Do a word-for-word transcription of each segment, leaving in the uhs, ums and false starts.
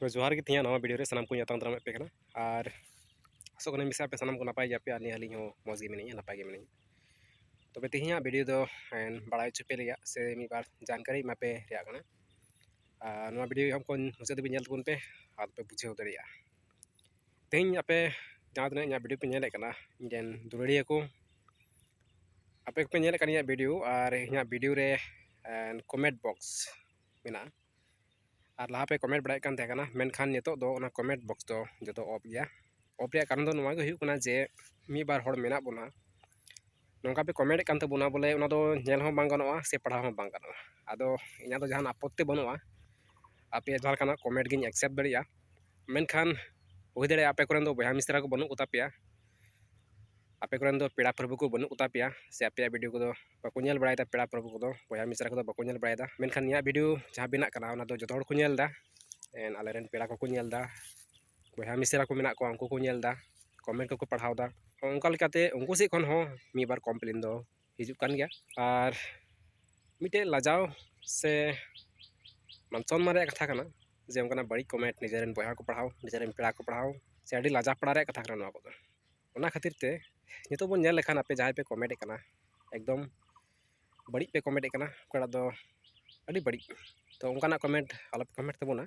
ᱛᱚ ᱡᱚᱦᱟᱨ ᱜᱮ, ᱛᱮᱦᱮᱧᱟᱜ ᱱᱟᱣᱟ video ᱨᱮ ᱥᱟᱱᱟᱢ ᱠᱚᱧ ᱟᱛᱟᱝ ᱫᱟᱨᱟᱢᱮᱫ ᱯᱮ ᱠᱟᱱᱟ᱾ ᱟᱨ ᱟᱥᱚᱜ ᱠᱟᱹᱱᱟᱹᱧ ᱯᱟᱥᱮᱡ ᱟᱯᱮ ᱥᱟᱱᱟᱢ ᱠᱚ ᱱᱟᱯᱟᱭ ᱜᱮᱭᱟᱯᱮ, ᱟᱹᱞᱤᱧ, ᱟᱹᱞᱤᱧ ᱦᱚᱸ ᱢᱚᱡᱽ ᱜᱮ ᱢᱮᱱᱟᱧᱟ, ᱱᱟᱯᱟᱭ ᱜᱮ ᱢᱮᱱᱟᱧᱟ᱾ ᱛᱚᱵᱮ ᱛᱮᱦᱮᱧᱟᱜ video ᱫᱚ, ᱮᱸ, ᱵᱟᱲᱟᱭ ᱦᱚᱪᱚ ᱯᱮ ᱨᱮᱭᱟᱜ ᱥᱮ ᱢᱤᱫ ᱵᱟᱨ ᱡᱟᱱᱠᱟᱨᱤ ᱮᱢᱟ ᱯᱮ ᱨᱮᱭᱟᱜ ᱠᱟᱱᱟ᱾ ᱟᱨ ᱱᱚᱣᱟ video ᱮᱦᱚᱵ ᱠᱷᱚᱱ ᱢᱩᱪᱟᱹᱫ ᱫᱷᱟᱹᱵᱤᱡ ᱧᱮᱞ ᱛᱟᱵᱚᱱ ᱯᱮ, ᱟᱫᱚ ᱯᱮ ᱵᱩᱡᱷᱟᱹᱣ ᱫᱟᱲᱮᱭᱟᱜᱼᱟ᱾ ᱛᱮᱦᱮᱧ ᱟᱯᱮ ᱡᱟᱦᱟᱸ ᱛᱤᱱᱟᱹᱜ ᱤᱧᱟᱹᱜ video ᱯᱮ ᱧᱮᱞᱮᱫ ᱠᱟᱱᱟ, ᱤᱧ ᱨᱮᱱ ᱫᱩᱞᱟᱹᱲᱤᱭᱟᱹ ᱠᱚ, ᱟᱯᱮ ᱠᱚᱯᱮ ᱧᱮᱞᱮᱫ ᱠᱟᱱ ᱤᱧᱟᱹᱜ video, ᱟᱨ ᱤᱧᱟᱹᱜ video ᱨᱮ, ᱮᱸ, comment box ᱢᱮᱱᱟᱜᱼᱟ᱾ ᱟᱨ ᱞᱟᱦᱟ ᱯᱮ comment ᱵᱟᱲᱟᱭᱮᱫ ᱠᱟᱱ ᱛᱟᱦᱮᱸ ᱠᱟᱱᱟ, ᱢᱮᱱᱠᱷᱟᱱ ᱱᱤᱛᱚᱜ ᱫᱚ ᱚᱱᱟ comment box ᱫᱚ ᱡᱚᱛᱚ off ᱜᱮᱭᱟ᱾ Off ᱨᱮᱭᱟᱜ ᱠᱟᱨᱚᱱ ᱫᱚ ᱱᱚᱣᱟ ᱜᱮ ᱦᱩᱭᱩᱜ ᱠᱟᱱᱟ ᱡᱮ ᱢᱤᱫ ᱵᱟᱨ ᱦᱚᱲ ᱢᱮᱱᱟᱜ ᱵᱚᱱᱟ, ᱱᱚᱝᱠᱟ ᱯᱮ comment ᱮᱫ ᱠᱟᱱ ᱛᱟᱵᱚᱱᱟ, ᱵᱚᱞᱮ ᱚᱱᱟ ᱫᱚ ᱧᱮᱞ ᱦᱚᱸ ᱵᱟᱝ ᱜᱟᱱᱚᱜᱼᱟ ᱥᱮ ᱯᱟᱲᱦᱟᱣ ᱦᱚᱸ ᱵᱟᱝ ᱜᱟᱱᱚᱜᱼᱟ᱾ ᱟᱫᱚ ᱤᱧᱟᱹᱜ ᱫᱚ ᱡᱟᱦᱟᱱ ᱟᱯᱚᱛᱛᱤ ᱵᱟᱹᱱᱩᱜᱼᱟ, ᱟᱯᱮᱭᱟᱜ ᱡᱟᱦᱟᱸ ᱞᱮᱠᱟᱱᱟᱜ comment ᱜᱤᱧ accept ᱫᱟᱲᱮᱭᱟᱜᱼᱟ᱾ ᱢᱮᱱᱠᱷᱟᱱ ᱦᱩᱭ ᱫᱟᱲᱮᱭᱟᱜᱼᱟ ᱟᱯᱮ ᱠᱚᱨᱮᱱ ᱫᱚ ᱵᱚᱭᱦᱟ ᱢᱤᱥᱨᱟ ᱠᱚ ᱵᱟᱹᱱᱩᱜ ᱠᱚᱛᱟ ᱯᱮᱭᱟ, ᱟᱯᱮ ᱠᱚᱨᱮᱱ ᱫᱚ ᱯᱮᱲᱟ ᱯᱨᱚᱵᱷᱩ ᱠᱚ ᱵᱟᱹᱱᱩᱜ ᱠᱚᱛᱟ ᱯᱮᱭᱟ, ᱥᱮ ᱟᱯᱮᱭᱟᱜ video ᱠᱚᱫᱚ ᱵᱟᱠᱚ ᱧᱮᱞ ᱵᱟᱲᱟᱭᱮᱫᱟ, ᱯᱮᱲᱟ ᱯᱨᱚᱵᱷᱩ ᱠᱚᱫᱚ, ᱵᱚᱭᱦᱟ ᱢᱤᱥᱨᱟ ᱠᱚᱫᱚ ᱵᱟᱠᱚ ᱧᱮᱞ ᱵᱟᱲᱟᱭᱮᱫᱟ᱾ ᱢᱮᱱᱠᱷᱟᱱ ᱤᱧᱟᱹᱜ video ᱡᱟᱦᱟᱸ ᱵᱮᱱᱟᱜ ᱠᱟᱱᱟ, ᱚᱱᱟ ᱫᱚ ᱡᱚᱛᱚ ᱦᱚᱲ ᱠᱚ ᱧᱮᱞ ᱮᱫᱟ᱾ And ᱟᱞᱮᱨᱮᱱ ᱯᱮᱲᱟ ᱠᱚᱠᱚ ᱧᱮᱞ ᱮᱫᱟ, ᱵᱚᱭᱦᱟ ᱢᱤᱥᱨᱟ ᱠᱚ ᱢᱮᱱᱟᱜ ᱠᱚᱣᱟ, ᱩᱱᱠᱩ ᱠᱚ ᱧᱮᱞ ᱮᱫᱟ, comment ᱠᱚᱠᱚ ᱯᱟᱲᱦᱟᱣ ᱮᱫᱟ᱾ ᱚᱱᱠᱟ ᱞᱮᱠᱟᱛᱮ ᱩᱱᱠᱩ ᱥᱮᱫ ᱠᱷᱚᱱ ᱦᱚᱸ ᱢᱤᱫ ᱵᱟᱨ complain ᱫᱚ ᱦᱤᱡᱩᱜ ᱠᱟᱱ ᱜᱮᱭᱟ᱾ ᱟᱨ ᱢᱤᱫᱴᱮᱡ ᱞᱟᱡᱟᱣ ᱥᱮ ᱢᱟᱱ ᱥᱚᱱᱢᱟᱱ ᱨᱮᱭᱟᱜ ᱠᱟᱛᱷᱟ ᱠᱟᱱᱟ ᱡᱮ ᱚᱱᱠᱟᱱᱟᱜ ᱵᱟᱹᱲᱤᱡ comment ᱱᱤᱡᱮᱨᱮᱱ ᱵᱚᱭᱦᱟ ᱠᱚ ᱯᱟᱲᱦᱟᱣ, ᱱᱤᱡᱮᱨᱮᱱ ᱯᱮᱲᱟ ᱠᱚ ᱯᱟᱲᱦᱟᱣ, ᱥᱮ ᱟᱹᱰᱤ ᱞᱟᱡᱟᱣ ᱯᱟᱲᱟ ᱨᱮᱭᱟᱜ ᱠᱟᱛᱷᱟ ᱠᱟᱱᱟ ᱱᱚᱣᱟ ᱠᱚᱫᱚ᱾ ᱚᱱᱟ ᱠᱷᱟᱹᱛᱤᱨ ᱛᱮ ᱱᱤᱛᱚᱜ ᱵᱚᱱ ᱧᱮᱞ ᱞᱮᱠᱷᱟᱱ, ᱟᱯᱮ ᱡᱟᱦᱟᱸᱭ ᱯᱮ comment ᱮᱫ ᱠᱟᱱᱟ, ᱮᱠᱫᱚᱢ ᱵᱟᱹᱲᱤᱡ ᱯᱮ comment ᱮᱫ ᱠᱟᱱᱟ, ᱚᱠᱟᱴᱟᱜ ᱫᱚ ᱟᱹᱰᱤ ᱵᱟᱹᱲᱤᱡ᱾ ᱛᱚ ᱚᱱᱠᱟᱱᱟᱜ comment ᱟᱞᱚᱯᱮ comment ᱛᱟᱵᱚᱱᱟ᱾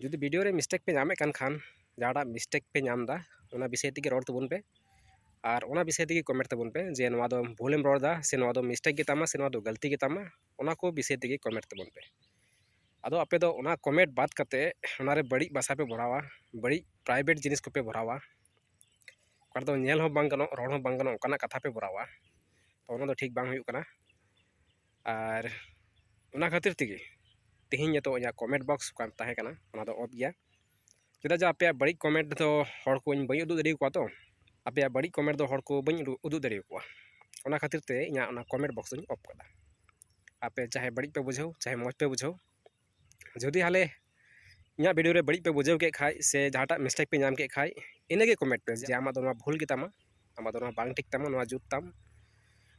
ᱡᱩᱫᱤ video ᱨᱮ mistake ᱯᱮ ᱧᱟᱢᱮᱫ ᱠᱟᱱ ᱠᱷᱟᱱ, ᱡᱟᱦᱟᱸᱴᱟᱜ mistake ᱯᱮ ᱧᱟᱢ ᱮᱫᱟ, ᱚᱱᱟ ᱵᱤᱥᱚᱭ ᱛᱮᱜᱮ ᱨᱚᱲ ᱛᱟᱵᱚᱱ ᱯᱮ᱾ ᱟᱨ ᱚᱱᱟ ᱵᱤᱥᱚᱭ ᱛᱮᱜᱮ comment ᱛᱟᱵᱚᱱ ᱯᱮ ᱡᱮ ᱱᱚᱣᱟ ᱫᱚ ᱵᱷᱩᱞᱮᱢ ᱨᱚᱲ ᱮᱫᱟ, ᱥᱮ ᱱᱚᱣᱟ ᱫᱚ mistake ᱜᱮ ᱛᱟᱢᱟ, ᱥᱮ ᱱᱚᱣᱟ ᱫᱚ ᱜᱟᱹᱞᱛᱤ ᱜᱮ ᱛᱟᱢᱟ᱾ ᱚᱱᱟ ᱠᱚ ᱵᱤᱥᱚᱭ ᱛᱮᱜᱮ comment ᱛᱟᱵᱚᱱ ᱯᱮ᱾ ᱟᱫᱚ ᱟᱯᱮ ᱫᱚ ᱚᱱᱟ comment ᱵᱟᱫ ᱠᱟᱛᱮ ᱚᱱᱟᱨᱮ ᱵᱟᱹᱲᱤᱡ ᱵᱷᱟᱥᱟ ᱯᱮ ᱵᱷᱚᱨᱟᱣᱟ, ᱵᱟᱹᱲᱤᱡ private ᱡᱤᱱᱤᱥ ᱠᱚᱯᱮ ᱵᱷᱚᱨᱟᱣᱟ, ᱚᱠᱟ ᱨᱮᱫᱚ ᱧᱮᱞ ᱦᱚᱸ ᱵᱟᱝ ᱜᱟᱱᱚᱜ, ᱨᱚᱲ ᱦᱚᱸ ᱵᱟᱝ ᱜᱟᱱᱚᱜ, ᱚᱱᱠᱟᱱᱟᱜ ᱠᱟᱛᱷᱟ ᱯᱮ ᱵᱷᱚᱨᱟᱣᱟ᱾ ᱛᱚ ᱚᱱᱟ ᱫᱚ ᱴᱷᱤᱠ ᱵᱟᱝ ᱦᱩᱭᱩᱜ ᱠᱟᱱᱟ᱾ ᱟᱨ ᱚᱱᱟ ᱠᱷᱟᱹᱛᱤᱨ ᱛᱮᱜᱮ ᱛᱮᱦᱮᱧ ᱱᱤᱛᱚᱜ ᱤᱧᱟᱹᱜ comment box ᱚᱠᱟ ᱛᱟᱦᱮᱸ ᱠᱟᱱᱟ, ᱚᱱᱟ ᱫᱚ off ᱜᱮᱭᱟ᱾ ᱪᱮᱫᱟᱜ ᱡᱮ ᱟᱯᱮᱭᱟᱜ ᱵᱟᱹᱲᱤᱡ comment ᱫᱚ ᱦᱚᱲ ᱠᱚᱧ ᱵᱟᱹᱧ ᱩᱫᱩᱜ ᱫᱟᱲᱮᱭᱟᱠᱚᱣᱟ᱾ ᱛᱚ ᱟᱯᱮᱭᱟᱜ ᱵᱟᱹᱲᱤᱡ comment ᱫᱚ ᱦᱚᱲ ᱠᱚ ᱵᱟᱹᱧ ᱩᱫᱩᱜ, ᱩᱫᱩᱜ ᱫᱟᱲᱮᱭᱟᱠᱚᱣᱟ᱾ ᱚᱱᱟ ᱠᱷᱟᱹᱛᱤᱨ ᱛᱮ ᱤᱧᱟᱹᱜ ᱚᱱᱟ comment box ᱫᱚᱧ off ᱠᱟᱫᱟ᱾ ᱟᱯᱮ ᱪᱟᱦᱮ ᱵᱟᱹᱲᱤᱡ ᱯᱮ ᱵᱩᱡᱷᱟᱹᱣ, ᱪᱟᱦᱮ ᱢᱚᱡᱽ ᱯᱮ ᱵᱩᱡᱷᱟᱹᱣ, ᱡᱩᱫᱤ ᱦᱟᱞᱮ ᱤᱧᱟᱹᱜ video ᱨᱮ ᱵᱟᱹᱲᱤᱡ ᱯᱮ ᱵᱩᱡᱷᱟᱹᱣ ᱠᱮᱫ ᱠᱷᱟᱡ ᱥᱮ ᱡᱟᱦᱟᱸᱴᱟᱜ mistake ᱯᱮ ᱧᱟᱢ ᱠᱮᱫ ᱠᱷᱟᱡ, ᱤᱱᱟᱹᱜᱮ comment ᱯᱮ ᱡᱮ ᱟᱢᱟᱜ ᱫᱚ ᱱᱚᱣᱟ ᱵᱷᱩᱞ ᱜᱮᱛᱟᱢᱟ, ᱟᱢᱟᱜ ᱫᱚ ᱱᱚᱣᱟ ᱵᱟᱝ ᱴᱷᱤᱠ ᱛᱟᱢᱟ, ᱱᱚᱣᱟ ᱡᱩᱛ ᱛᱟᱢ᱾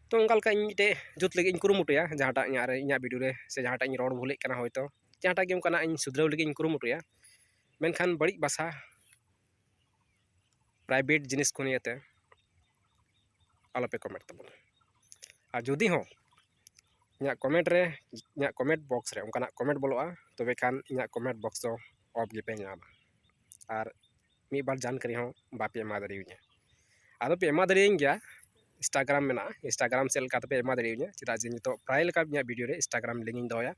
ᱛᱚ ᱚᱱᱠᱟ ᱞᱮᱠᱟ ᱤᱧ ᱢᱤᱫᱴᱮᱡ ᱡᱩᱛ ᱞᱟᱹᱜᱤᱫ ᱤᱧ ᱠᱩᱨᱩᱢᱩᱴᱩᱭᱟ, ᱡᱟᱦᱟᱸᱴᱟᱜ ᱤᱧᱟᱹᱜ ᱨᱮ, ᱤᱧᱟᱹᱜ video ᱨᱮ ᱥᱮ ᱡᱟᱦᱟᱸᱴᱟᱜ ᱤᱧ ᱨᱚᱲ ᱵᱷᱩᱞᱮᱫ ᱠᱟᱱᱟ ᱦᱚᱭᱛᱳ, ᱡᱟᱦᱟᱸᱴᱟᱜ ᱜᱮ ᱚᱱᱠᱟᱱᱟᱜ ᱤᱧ ᱥᱩᱫᱷᱨᱟᱹᱣ ᱞᱟᱹᱜᱤᱫ ᱤᱧ ᱠᱩᱨᱩᱢᱩᱴᱩᱭᱟ᱾ ᱢᱮᱱᱠᱷᱟᱱ ᱵᱟᱹᱲᱤᱡ ᱵᱷᱟᱥᱟ, ᱯᱨᱟᱭᱵᱷᱮᱴ ᱡᱤᱱᱤᱥ ᱠᱚ ᱱᱤᱭᱮᱛᱮ ᱟᱞᱚᱯᱮ ᱠᱚᱢᱮᱱᱴ ᱛᱟᱵᱚᱱᱟ᱾ ᱟᱨ ᱡᱩᱫᱤ ᱦᱚᱸ ᱤᱧᱟᱹᱜ ᱠᱚᱢᱮᱱᱴ ᱨᱮ, ᱤᱧᱟᱹᱜ ᱠᱚᱢᱮᱱᱴ ᱵᱚᱠᱥ ᱨᱮ ᱚᱱᱠᱟᱱᱟᱜ ᱠᱚᱢᱮᱱᱴ ᱵᱚᱞᱚᱜᱼᱟ, ᱛᱚᱵᱮ ᱠᱷᱟᱱ ᱤᱧᱟᱹᱜ ᱠᱚᱢᱮᱱᱴ ᱵᱚᱠᱥ ᱫᱚ ᱚᱯᱷ ᱜᱮᱯᱮ ᱧᱟᱢᱟ᱾ ᱟᱨ ᱢᱤᱫ ᱵᱟᱨ ᱡᱟᱱᱠᱟᱨᱤ ᱦᱚᱸ ᱵᱟᱯᱮ ᱮᱢᱟ ᱫᱟᱲᱮᱭᱟᱹᱧᱟ᱾ ᱟᱫᱚ ᱯᱮ ᱮᱢᱟ ᱫᱟᱲᱮᱭᱟᱹᱧ ᱜᱮᱭᱟ, ᱤᱱᱥᱴᱟᱜᱨᱟᱢ ᱢᱮᱱᱟᱜᱼᱟ, ᱤᱱᱥᱴᱟᱜᱨᱟᱢ ᱪᱮᱫ ᱞᱮᱠᱟ ᱛᱮᱯᱮ ᱮᱢᱟ ᱫᱟᱲᱮᱭᱟᱹᱧᱟ? ᱪᱮᱫᱟᱜ ᱡᱮ ᱱᱤᱛᱚᱜ ᱯᱨᱟᱭ ᱞᱮᱠᱟ ᱤᱧᱟᱹᱜ ᱵᱷᱤᱰᱤᱭᱳ ᱨᱮ ᱤᱱᱥᱴᱟᱜᱨᱟᱢ ᱞᱤᱝᱠ ᱤᱧ ᱫᱚᱦᱚᱭᱟ,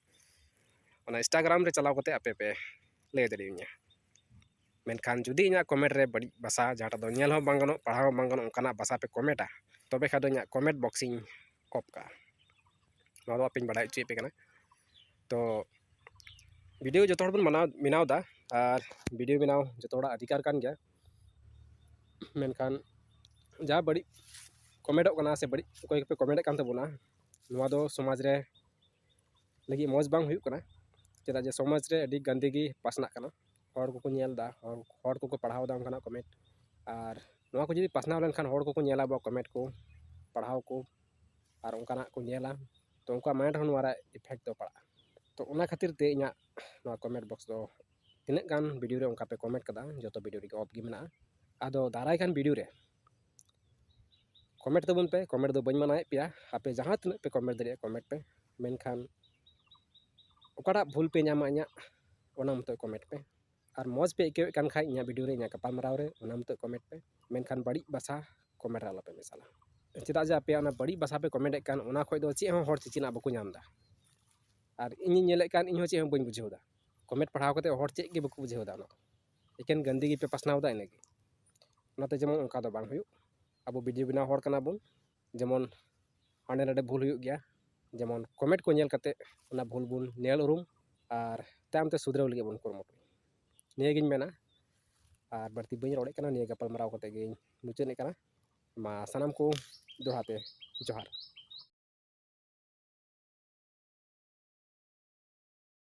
ᱚᱱᱟ ᱤᱱᱥᱴᱟᱜᱨᱟᱢ ᱨᱮ ᱪᱟᱞᱟᱣ ᱠᱟᱛᱮ ᱟᱯᱮ ᱯᱮ ᱞᱟᱹᱭ ᱫᱟᱲᱮᱭᱟᱹᱧᱟ᱾ ᱢᱮᱱᱠᱷᱟᱱ ᱡᱩᱫᱤ ᱤᱧᱟᱹᱜ ᱠᱚᱢᱮᱱᱴ ᱨᱮ ᱵᱟᱹᱲᱤᱡ ᱵᱷᱟᱥᱟ, ᱡᱟᱦᱟᱸᱴᱟᱜ ᱫᱚ ᱧᱮᱞ ᱦᱚᱸ ᱵᱟᱝ ᱜᱟᱱᱚᱜ, ᱯᱟᱲᱦᱟᱣ ᱦᱚᱸ ᱵᱟᱝ ᱜᱟᱱᱚᱜ, ᱚᱱᱠᱟᱱᱟᱜ ᱵᱷᱟᱥᱟ ᱯᱮ ᱠᱚᱢᱮᱱᱴᱟ, ᱛᱚᱵᱮ ᱠᱷᱟᱱ ᱫᱚ ᱤᱧᱟᱹᱜ ᱠᱚᱢᱮᱱᱴ ᱵᱚᱠᱥ ᱤᱧ ᱚᱯᱷ ᱠᱟᱜᱼᱟ᱾ ᱱᱚᱣᱟ ᱫᱚ ᱟᱯᱮᱧ ᱵᱟᱲᱟᱭ ᱦᱚᱪᱚᱭᱮᱫ ᱯᱮ ᱠᱟᱱᱟ᱾ ᱛᱚ ᱵᱷᱤᱰᱤᱭᱳ ᱡᱚᱛᱚ ᱦᱚᱲ ᱵᱚᱱ ᱢᱟᱱᱟᱣ, ᱵᱮᱱᱟᱣ ᱮᱫᱟ, ᱟᱨ ᱵᱷᱤᱰᱤᱭᱳ ᱵᱮᱱᱟᱣ ᱡᱚᱛᱚ ᱦᱚᱲᱟᱜ ᱚᱫᱷᱤᱠᱟᱨ ᱠᱟᱱ ᱜᱮᱭᱟ᱾ ᱢᱮᱱᱠᱷᱟᱱ ᱡᱟ ᱵᱟᱹᱲᱤᱡ ᱠᱚᱢᱮᱱᱴᱚᱜ ᱠᱟᱱᱟ ᱥᱮ ᱵᱟᱹᱲᱤᱡ ᱚᱠᱚᱭ ᱠᱚᱯᱮ ᱠᱚᱢᱮᱱᱴᱮᱫ ᱠᱟᱱ ᱛᱟᱵᱚᱱᱟ, ᱱᱚᱣᱟ ᱫᱚ ᱥᱚᱢᱟᱡᱽ ᱨᱮ ᱞᱟᱹᱜᱤᱫ ᱢᱚᱡᱽ ᱵᱟᱝ ᱦᱩᱭᱩᱜ ᱠᱟᱱᱟ᱾ ᱪᱮᱫᱟᱜ ᱡᱮ ᱥᱚᱢᱟᱡᱽ ᱨᱮ ᱟᱹᱰᱤ ᱜᱟᱱᱫᱟᱹᱜᱤ ᱯᱟᱥᱱᱟᱜ ᱠᱟᱱᱟ, ᱦᱚᱲ ᱠᱚᱠᱚ ᱧᱮᱞ ᱮᱫᱟ, ᱦᱚᱲ, ᱦᱚᱲ ᱠᱚᱠᱚ ᱯᱟᱲᱦᱟᱣ ᱮᱫᱟ ᱚᱱᱠᱟᱱᱟᱜ ᱠᱚᱢᱮᱱᱴ᱾ ᱟᱨ ᱱᱚᱣᱟ ᱠᱚ ᱡᱩᱫᱤ ᱯᱟᱥᱱᱟᱣ ᱞᱮᱱᱠᱷᱟᱱ ᱦᱚᱲ ᱠᱚᱠᱚ ᱧᱮᱞᱟ ᱟᱵᱚᱣᱟᱜ ᱠᱚᱢᱮᱱᱴ ᱠᱚ, ᱯᱟᱲᱦᱟᱣ ᱠᱚ, ᱟᱨ ᱚᱱᱠᱟᱱᱟᱜ ᱠᱚ ᱧᱮᱞᱟ, ᱛᱚ ᱩᱱᱠᱩᱣᱟᱜ ᱢᱟᱭᱤᱱᱰ ᱨᱮᱦᱚᱸ ᱱᱚᱣᱟ ᱨᱮ ᱤᱯᱷᱮᱠᱴ ᱫᱚ ᱯᱟᱲᱟᱜᱼᱟ᱾ ᱛᱚ ᱚᱱᱟ ᱠᱷᱟᱹᱛᱤᱨ ᱛᱮ ᱤᱧᱟᱹᱜ ᱱᱚᱣᱟ ᱠᱚᱢᱮᱱᱴ ᱵᱚᱠᱥ ᱫᱚ ᱛᱤᱱᱟᱹᱜ ᱜᱟᱱ ᱵᱷᱤᱰᱤᱭᱳ ᱨᱮ ᱚᱱᱠᱟ ᱯᱮ ᱠᱚᱢᱮᱱᱴ ᱠᱟᱫᱟ, ᱡᱚᱛᱚ ᱵᱷᱤᱰᱤᱭᱳ ᱨᱮᱜᱮ ᱚᱯᱷ ᱜᱮ ᱢᱮᱱᱟᱜᱼᱟ᱾ ᱟᱫᱚ ᱫᱟᱨᱟᱭ ᱠᱟᱱ ᱵᱷᱤᱰᱤᱭᱳ ᱨᱮ ᱠᱚᱢᱮᱱᱴ ᱛᱟᱵᱚᱱ ᱯᱮ, ᱠᱚᱢᱮᱱᱴ ᱫᱚ ᱵᱟᱹᱧ ᱢᱟᱱᱟᱭᱮᱫ ᱯᱮᱭᱟ, ᱟᱯᱮ ᱡᱟᱦᱟᱸ ᱛᱤᱱᱟᱹᱜ ᱯᱮ ᱠᱚᱢᱮᱱᱴ ᱫᱟᱲᱮᱭᱟᱜᱼᱟ ᱠᱚᱢᱮᱱᱴ ᱯᱮ, ᱢᱮᱱᱠᱷᱟᱱ ᱚᱠᱟᱴᱟᱜ ᱵᱷᱩᱞ ᱯᱮ ᱧᱟᱢᱟ ᱤᱧᱟᱹᱜ, ᱚᱱᱟ ᱢᱚᱛᱚ ᱠᱚᱢᱮᱱᱴ ᱯᱮ᱾ ᱟᱨ ᱢᱚᱡᱽ ᱯᱮ ᱟᱹᱭᱠᱟᱹᱣᱮᱫ ᱠᱟᱱ ᱠᱷᱟᱡ ᱤᱧᱟᱹᱜ ᱵᱷᱤᱰᱤᱭᱳ ᱨᱮ, ᱤᱧᱟᱹᱜ ᱜᱟᱯᱟᱞᱢᱟᱨᱟᱣ ᱨᱮ, ᱚᱱᱟ ᱢᱚᱛᱚ ᱠᱚᱢᱮᱱᱴ ᱯᱮ, ᱢᱮᱱᱠᱷᱟᱱ ᱵᱟᱹᱲᱤᱡ ᱵᱷᱟᱥᱟ ᱠᱚᱢᱮᱱᱴ ᱨᱮ ᱟᱞᱚᱯᱮ ᱢᱮᱥᱟᱞᱟ᱾ ᱪᱮᱫᱟᱜ ᱡᱮ ᱟᱯᱮᱭᱟᱜ ᱚᱱᱟ ᱵᱟᱹᱲᱤᱡ ᱵᱷᱟᱥᱟ ᱯᱮ ᱠᱚᱢᱮᱱᱴᱮᱫ ᱠᱟᱱ, ᱚᱱᱟ ᱠᱷᱚᱡ ᱫᱚ ᱪᱮᱫ ᱦᱚᱸ ᱦᱚᱲ ᱪᱮᱪᱮᱱᱟᱜ ᱵᱟᱠᱚ ᱧᱟᱢ ᱮᱫᱟ᱾ ᱟᱨ ᱤᱧᱤᱧ ᱧᱮᱞᱮᱫ ᱠᱟᱱ, ᱤᱧ ᱦᱚᱸ ᱪᱮᱫ ᱦᱚᱸ ᱵᱟᱹᱧ ᱵᱩᱡᱷᱟᱹᱣ ᱮᱫᱟ᱾ ᱠᱚᱢᱮᱱᱴ ᱯᱟᱲᱦᱟᱣ ᱠᱟᱛᱮ ᱦᱚᱲ ᱪᱮᱫ ᱜᱮ ᱵᱟᱠᱚ ᱵᱩᱡᱷᱟᱹᱣ ᱮᱫᱟ, ᱚᱱᱟ ᱫᱚ ᱮᱠᱮᱱ ᱜᱟᱱᱫᱤ ᱜᱮᱯᱮ ᱯᱟᱥᱱᱟᱣ ᱮᱫᱟ, ᱤᱱᱟᱹᱜᱮ᱾ ᱚᱱᱟᱛᱮ ᱡᱮᱢᱚᱱ ᱚᱱᱠᱟ ᱫᱚ ᱵᱟᱝ ᱦᱩᱭᱩᱜ, ᱟᱵᱚ ᱵᱷᱤᱰᱤᱭᱳ ᱵᱮᱱᱟᱣ ᱦᱚᱲ ᱠᱟᱱᱟ ᱵᱚᱱ, ᱡᱮᱢᱚᱱ ᱦᱟᱸᱰᱮ ᱱᱟᱰᱮ ᱵᱷᱩᱞ ᱦᱩᱭᱩᱜ ᱜᱮᱭᱟ, ᱡᱮᱢᱚᱱ ᱠᱚᱢᱮᱱᱴ ᱠᱚ ᱧᱮᱞ ᱠᱟᱛᱮ ᱚᱱᱟ ᱵᱷᱩᱞ ᱵᱚᱱ ᱧᱮᱞ ᱩᱨᱩᱢ, ᱟᱨ ᱛᱟᱭᱚᱢ ᱛᱮ ᱥᱩᱫᱷᱨᱟᱹᱣ ᱞᱟᱹᱜᱤᱫ ᱵᱚᱱ ᱠᱩᱨᱩᱢᱩᱴᱩᱭᱟ᱾ ᱱᱤᱭᱟᱹᱜᱤᱧ ᱢᱮᱱᱟ, ᱟᱨ ᱵᱟᱹᱲᱛᱤ ᱵᱟᱹᱧ ᱨᱚᱲᱮᱫ ᱠᱟᱱᱟ, ᱱᱤᱭᱟᱹ ᱜᱟᱯᱟᱞᱢᱟᱨᱟᱣ ᱠᱟᱛᱮ ᱜᱤᱧ ᱢᱩᱪᱟᱹᱫ ᱮᱫ ᱠᱟᱱᱟ᱾ ᱢᱟ ᱥᱟᱱᱟᱢ ᱠᱚ ᱫᱚᱦᱲᱟ ᱛᱮ ᱡᱚᱦᱟᱨ᱾